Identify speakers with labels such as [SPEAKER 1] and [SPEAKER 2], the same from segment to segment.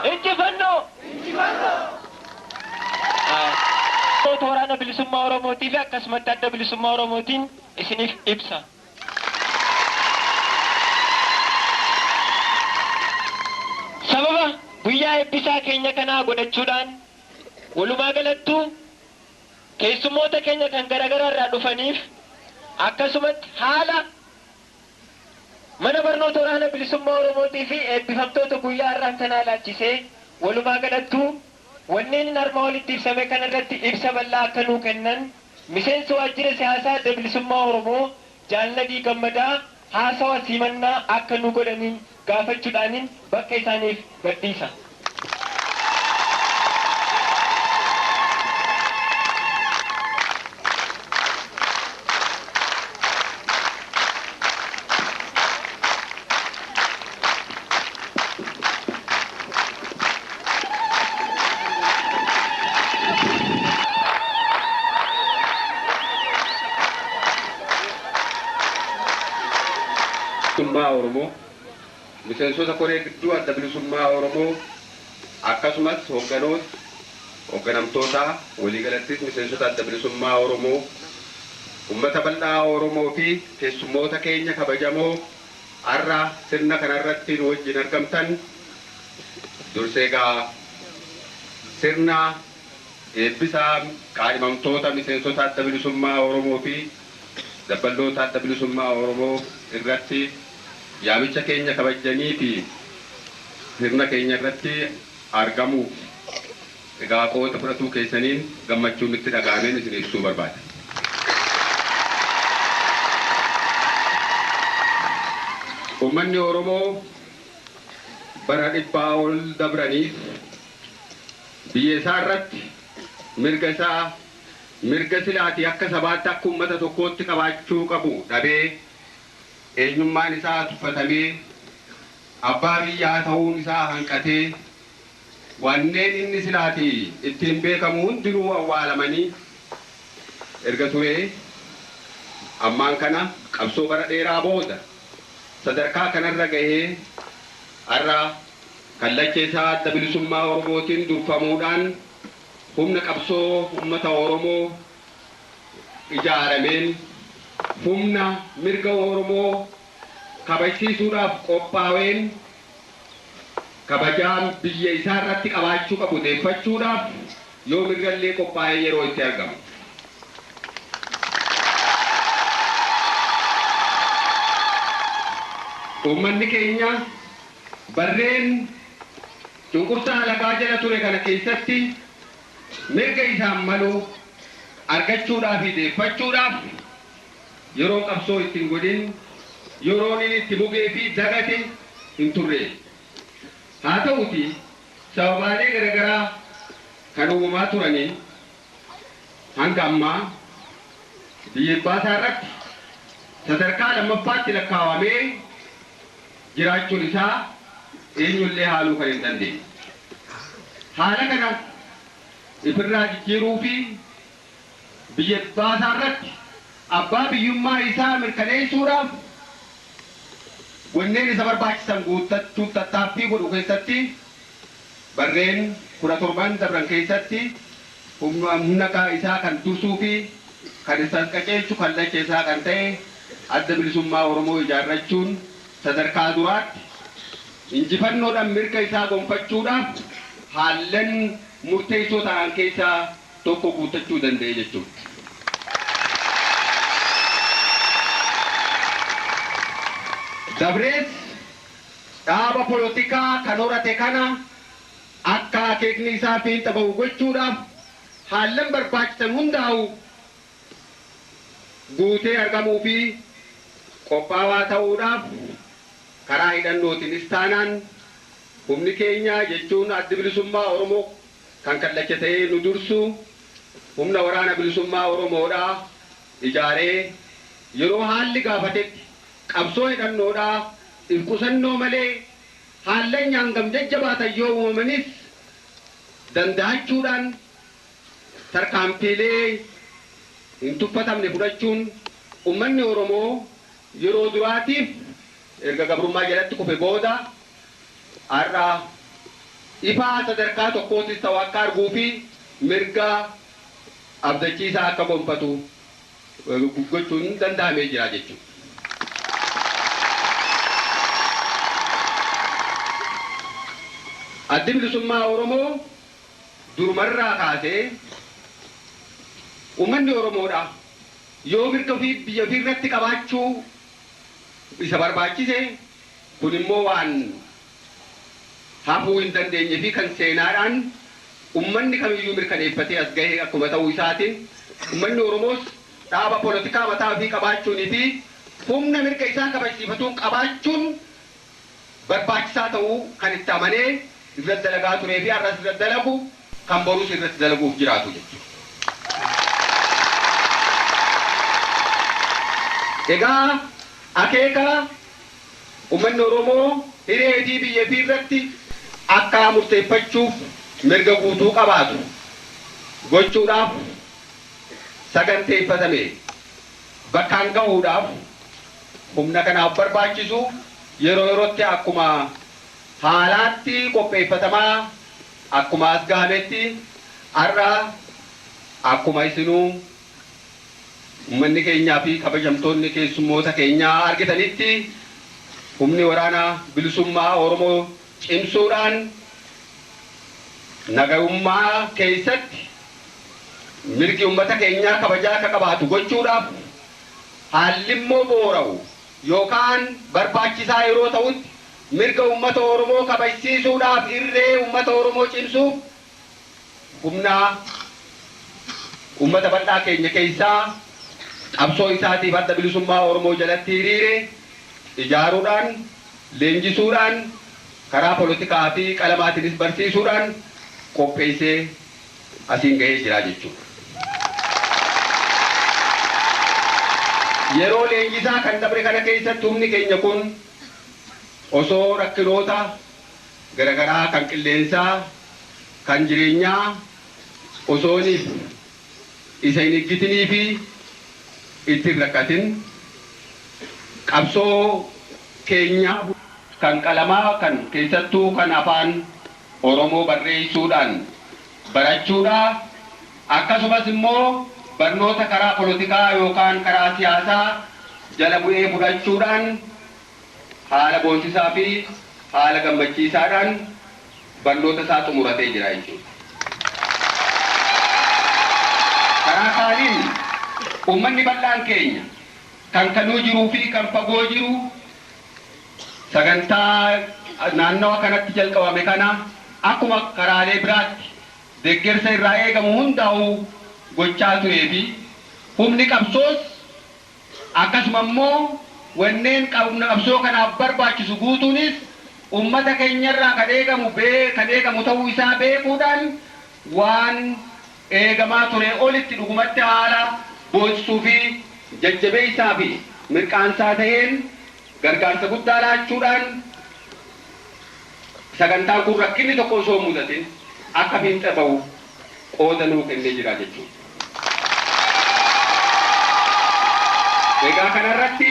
[SPEAKER 1] Injifannoo! Waraana Bilisummaa Oromootii fi akkasumatti Adda Bilisummaa Oromootiin isiniif ibsa. Sababa guyyaa eebbisaa keenya kanaa godhachuudhaan walumaa galattuu keessummoota keenya kan garaagaraa irraa dhufaniif akkasumatti haala mana barnoota Waraana Bilisummaa Oromootii fi eebbifamtoota guyyaa har'aan tanaa ilaalchisee walumaa galattuu wanneen armaa olitti ibsame kanarratti ibsa bal'aa akka nuu kennan miseensa waajjira siyaasaa Adda Bilisummaa Oromoo Jaalladii Gammadaa haasawa simannaa akka nu godhaniin gaafachuudhaaniin bakka isaaniif gadhiisa.
[SPEAKER 2] Bilisummaa Oromoo, miseensota koree gidduu Adda Bilisummaa Oromoo, akkasumas hoogganoota, hoogganamtoota, waliigalattis miseensota Adda Bilisummaa Oromoo, uummata bal'aa Oromoo fi keessummoota keenya kabajamoo har'a sirna kanarratti nu wajjin argamtan, dursee egaa sirna eebbisaa qaadhimamtoota miseensota Adda Bilisummaa Oromoo fi dabballoota Adda Bilisummaa Oromoo irratti yaamicha keenya kabajanii fi sirna keenya irratti argamuuf egaa qooda fudhatuu keessaniin gammachuun itti dhaga'ameen isin ibsuu barbaada. Uummanni Oromoo bara dhibbaa ol dabraniif biyya isaa irratti mirga isaa mirga silaatii akka sabaatti akka uummata tokkootti qabaachuu qabu dhabee eenyummaan isaa tuffatamee abbaa biyyaa ta'uun isaa hanqatee wanneen inni silaatii ittiin beekamu hundinuu awwaalamanii erga turee ammaan kana qabsoo bara dheeraa booda sadarkaa kanarra gahee har'a kallacha isaa Adda Bilisummaa Oromootiin durfamuudhaan humna qabsoo uummata Oromoo ijaarameen humna mirga Oromoo kabajsiisuudhaaf qophaa'een kabajaan biyya isaa irratti qabaachuu qabu deeffachuudhaaf yoo mirga illee qophaa'ee yeroo itti argamu. Uummanni keenya barreen cunqursaa alagaa jala ture kana keessatti mirga isaan malu argachuudhaaf fi deeffachuudhaaf yeroo qabsoo ittiin godhin yeroon inni itti mugee fi dagate hin turre. Haa ta'uti sababaalee garaagaraa kan uumamaa turaniin hanga ammaa biyya abbaa irratti sadarkaa lammaffaatti lakkaawamee jiraachuun isaa eenyullee haaluu kan hin dandeenye. Haala kana ifirraa jijjiiruu fi biyya abbaa irratti abbaa biyyummaa isaa mirkaneessuudhaaf wanneen isa barbaachisan guuttachuuf tattaaffii godhu keessatti barreen 17 dabran keessatti humna isaa kan dursuu fi kan isa qajeelchu kallacha isaa kan ta'e Adda Bilisummaa Oromoo ijaarrachuun sadarkaa duraatti injifannoodhaan mirga isaa gonfachuudhaaf haallan murteessoo ta'an keessaa tokko guuttachuu danda'e jechuudha. Dabrees dhaaba polotikaa kan horate kana akka akeekni isaa fiixa ba'u gochuudhaaf haallan barbaachisan hundaa'u guutee argamuu fi qophaawaa ta'uudhaaf karaa hidhannootiinis taanaan humni keenya jechuun Addi Bilisummaa Oromoo kan kallacha ta'ee nu dursu humna waraana bilisummaa Oromoodhaa ijaaree yeroo haalli gaafatetti qabsoo hidhannoodhaa if qusannoo malee haallan hangam jajjabaatan yoo uumamanis danda'achuudhaan tarkaanfiilee hin tuffatamne fudhachuun uummanni Oromoo yeroo duraatiif erga gabrummaa jalatti kufe booda har'a ifaa sadarkaa tokkootis ta'u akka arguu fi mirga abdachiisaa akka gonfatu gochuun danda'amee jira jechuudha. Addi bilisummaa Oromoo durumarraa kaasee uummanni Oromoodha yoo mirga ofii biyya ofii irratti qabaachuu isa barbaachise kun immoo waan hafuu hin dandeenye fi kan seenaadhaan uummanni kamiyyuu mirkaneeffatee as gahee akkuma ta'uu isaatiin uummanni Oromoos dhaaba poolitikaa mataa ofii qabaachuunii fi humna mirga isaa kabachiifatuun qabaachuun barbaachisaa ta'uu kan itti amanee irratti dalagaa turee fi har'as irratti dalagu kan boruus irratti dalaguuf jiraatu jechuudha. Egaa akeeka uummanni Oromoo hiree fi biyya ofii irratti akka murteeffachuuf mirga guutuu qabaatu gochuudhaaf saganteeffatame bakkaan gahuudhaaf humna kanaaf barbaachisu yeroo yerootti akkuma haalaatti qopheeffatamaa akkuma as gahametti har'a akkuma isinuu uummanni keenyaa fi kabajamtoonni keessummoota keenyaa argitanitti humni waraanaa bilisummaa Oromoo cimsuudhaan nagayummaa keessatti mirgi uummata keenyaa kabajaa akka qabaatu gochuudhaaf haalli immoo boora'u yookaan barbaachisaa yeroo ta'utti mirga uummata Oromoo kabajsiisuudhaaf irree uummata Oromoo cimsuuf humna uummata bal'aa keenya keessaa qabsoo isaatiif adda bilisummaa Oromoo jalatti hiriire ijaaruudhaan leenjisuudhaan karaa poolitikaa fi qalamaatiinis barsiisuudhaan qopheessee asiin gahee jira jechuudha. Yeroo leenjisaa kan dabre kana keessatti humni keenya kun osoo rakkinoota garaagaraa kan qilleensaa kan jireenyaa osooniif isa hin eeggitinii fi itti hin rakkatin qabsoo keenya kan qalamaa kan keessattuu kan afaan Oromoo barreessuudhaan barachuudhaa akkasumas immoo barnoota karaa poolitikaa yookaan karaa siyaasaa jala bu'ee fudhachuudhaan haala boonsisaa fi haala gammachiisaadhaan barnoota isaa xumuratee jira jechuudha. Karaa kaaniin uummanni bal'aan keenya kan kanuu jiruu fi kan fagoo jiru sagantaa naannawa kanatti jalqabame kana akkuma karaalee biraatti deeggarsa irraa eegamu hundaa'uu gochaa turee fi humni qabsoos akkasuma immoo wanneen qabsoo kanaaf barbaachisu guutuunis uummata keenyarraa kan eegamu ta'uu isaa beekuudhaan waan eegamaa ture olitti dhugumatti haala boonsisuu fi jajjabeessaa fi mirqaansaa ta'een gargaarsa guddaa laachuudhaan sagantaan kun rakkinni tokko osoo hin mudatin akka fiinxa ba'u qooda nuu kennee jira jechuudha. Egaa kanarratti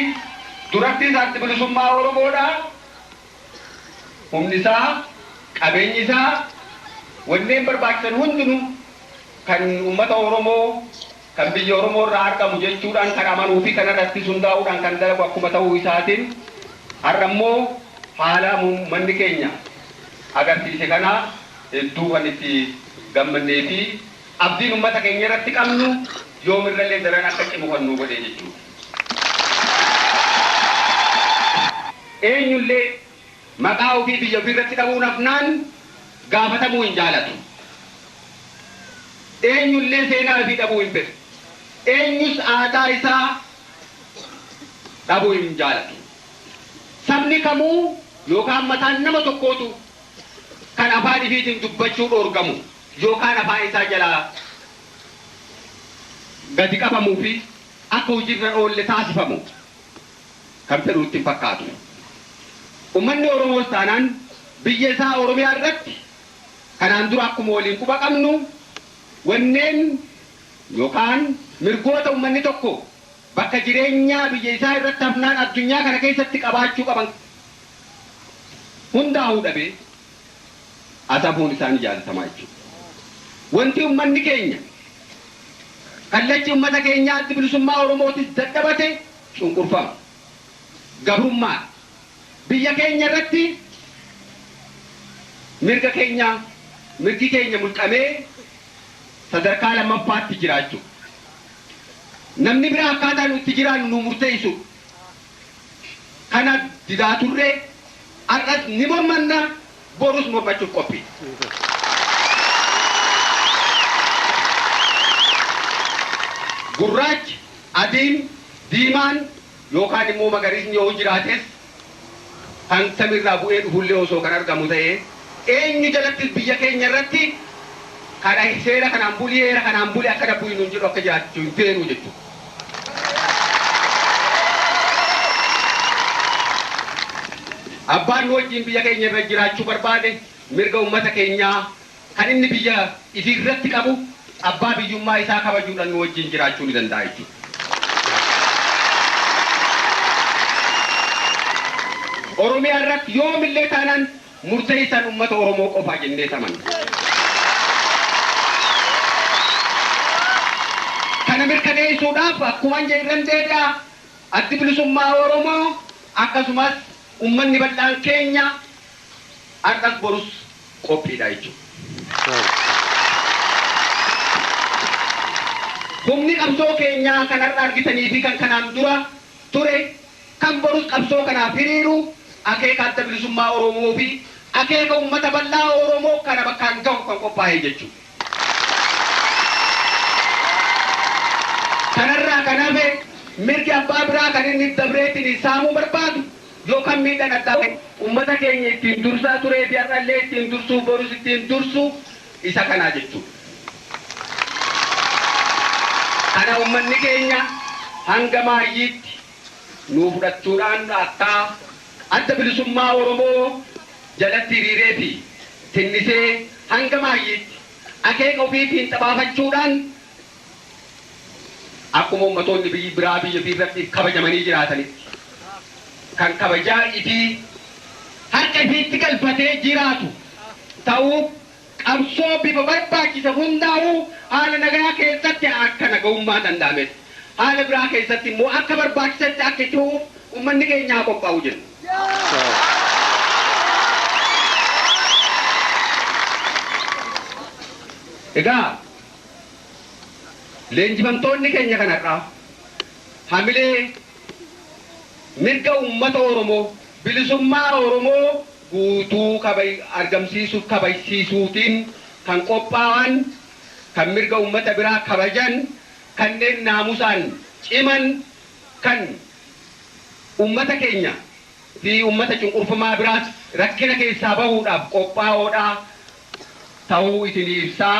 [SPEAKER 2] durattis addi bilisummaa Oromoodha. Humni isaa, qabeenyi isaa, wanneen barbaachisan hundinuu kan uummata Oromoo kan biyya Oromoo irraa argamu jechuudhaan kan amanuu fi kanarratti hundaa'uudhaan kan dalagu akkuma ta'uu isaatiin har'a immoo haala uummanni keenya agarsiise kana hedduu kan itti gammannee fi abdiin uummata keenya irratti qabnu yoomirrallee daran akka cimu kan nu godhe jechuudha. Eenyullee maqaa ofii biyya ofii irratti dhabuun hafnaan gaafatamuu hin jaalatu. Eenyullee seenaa ofii dhabuu hin fedhu. Eenyus aadaa isaa dhabuu hin jaalatu. Sabni kamuu yookaan mataan nama tokkootu kan afaan ifiitiin dubbachuu dhoorgamu yookaan afaan isaa jalaa gadi qabamuu fi akka hojiirra oolle taasifamu kan fedhu itti hin fakkaatu. Uummanni Oromoos taanaan biyya isaa Oromiyaa irratti kanaan dura akkuma waliin quba qabnu wanneen yookaan mirgoota uummanni tokko bakka jireenyaa biyya isaa irratti hafnaan addunyaa kana keessatti qabaachuu qaban hundaa'uu dhabee Asafuun isaanii jaalatamaa jechuudha. Wanti uummanni keenya kallachi uummata keenyaa addi bilisummaa Oromootis dadhabate cunqurfama. Gabrummaa biyya keenya irratti mirga keenya mirgi keenya mulqamee sadarkaa lammaffaatti jiraachuu. Namni biraa akkaataa nuti jiraannu nu murteessu. Kana didaa turree har'as ni mormanna borus mormachuuf qophii. Gurraachi, adiin, diimaan yookaan immoo magariisni yoo jiraates kan samiirraa bu'ee dhufullee osoo kan argamu ta'ee eenyu jalattis biyya keenya irratti kana seera kanaan bulii heera kanaan bulii akka dabbu nuun jedhu akka jiraachuu hin feenu jechuudha. Abbaan nu wajjin biyya keenya irra jiraachuu barbaade mirga uummata keenyaa kan inni biyya ifii irratti qabu abbaa biyyummaa isaa kabajuudhaan nu wajjin jiraachuu ni danda'a jechuudha. Oromiyaa irratti yoomillee taanaan murteessaan uummata Oromoo qofaa jennee amanna. Kana mirkaneessuudhaaf akkuma jedhan deebi'a addi bilisummaa Oromoo akkasumas uummanni bal'aan keenya har'as borus qophiidha jechuudha. Humni qabsoo keenyaa kan har'a argitanii fi kan kanaan dura ture kan borus qabsoo kanaaf hiriiru akeeka adda bilisummaa Oromoo fi akeeka uummata bal'aa Oromoo kana bakkaan gahu kan qophaa'e jechuudha. Kanarraa kan hafe mirgi abbaa biraa kan inni dabreetiin saamuu barbaadu yookaan miidhaan addaa uummata keenya ittiin dursaa turee fi har'allee ittiin dursuu borus ittiin dursuu isa kanaa jechuudha. Kana uummanni keenya hanga maayyiitti nuu fudhachuudhaan akka adda bilisummaa Oromoo jalatti hiriiree fi tinnisee hanga maayyiitti akeeka ofiitiin xabaafachuudhaan akkuma ummatoonni biyyi biraa biyya ofii kabajamanii jiraatanitti kan kabajaa ifii harka ifiitti galfatee jiraatu ta'uu qabsoo bifa barbaachisa hundaa'uu haala nagaa keessatti akka naga'ummaa danda'ametti haala biraa keessatti immoo akka barbaachisetti akka itti ho'uuf uummanni keenya haa qophaa'u jenna. Egaa leenjifamtoonni keenya kanarraa hamilee mirga uummata Oromoo bilisummaa Oromoo guutuu argamsiisuuf kabajsiisuutiin kan qophaa'an kan mirga uummata biraa kabajan kanneen naamusaan ciman kan uummata keenya fi uummata cunqurfamaa biraas rakkina keessaa bahuudhaaf qophaa'oodhaa ta'uu isinii ibsaa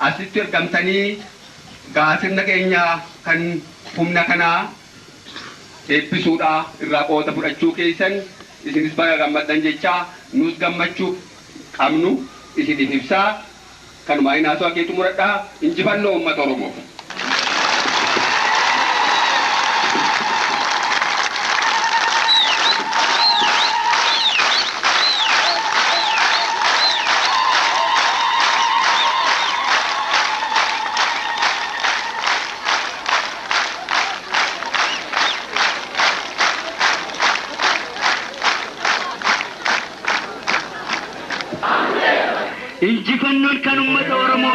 [SPEAKER 2] asitti argamtanii gaasirna keenya kan humna kanaa eebbisuudhaa irraa qooda fudhachuu keessan isinis baga gammaddan jechaa nus gammachuu qabnu isiniif ibsaa kanumaa inaasoo akeetu muradhaa injifannoo uummata Oromoof.
[SPEAKER 1] Injifannoon kan uummata Oromoo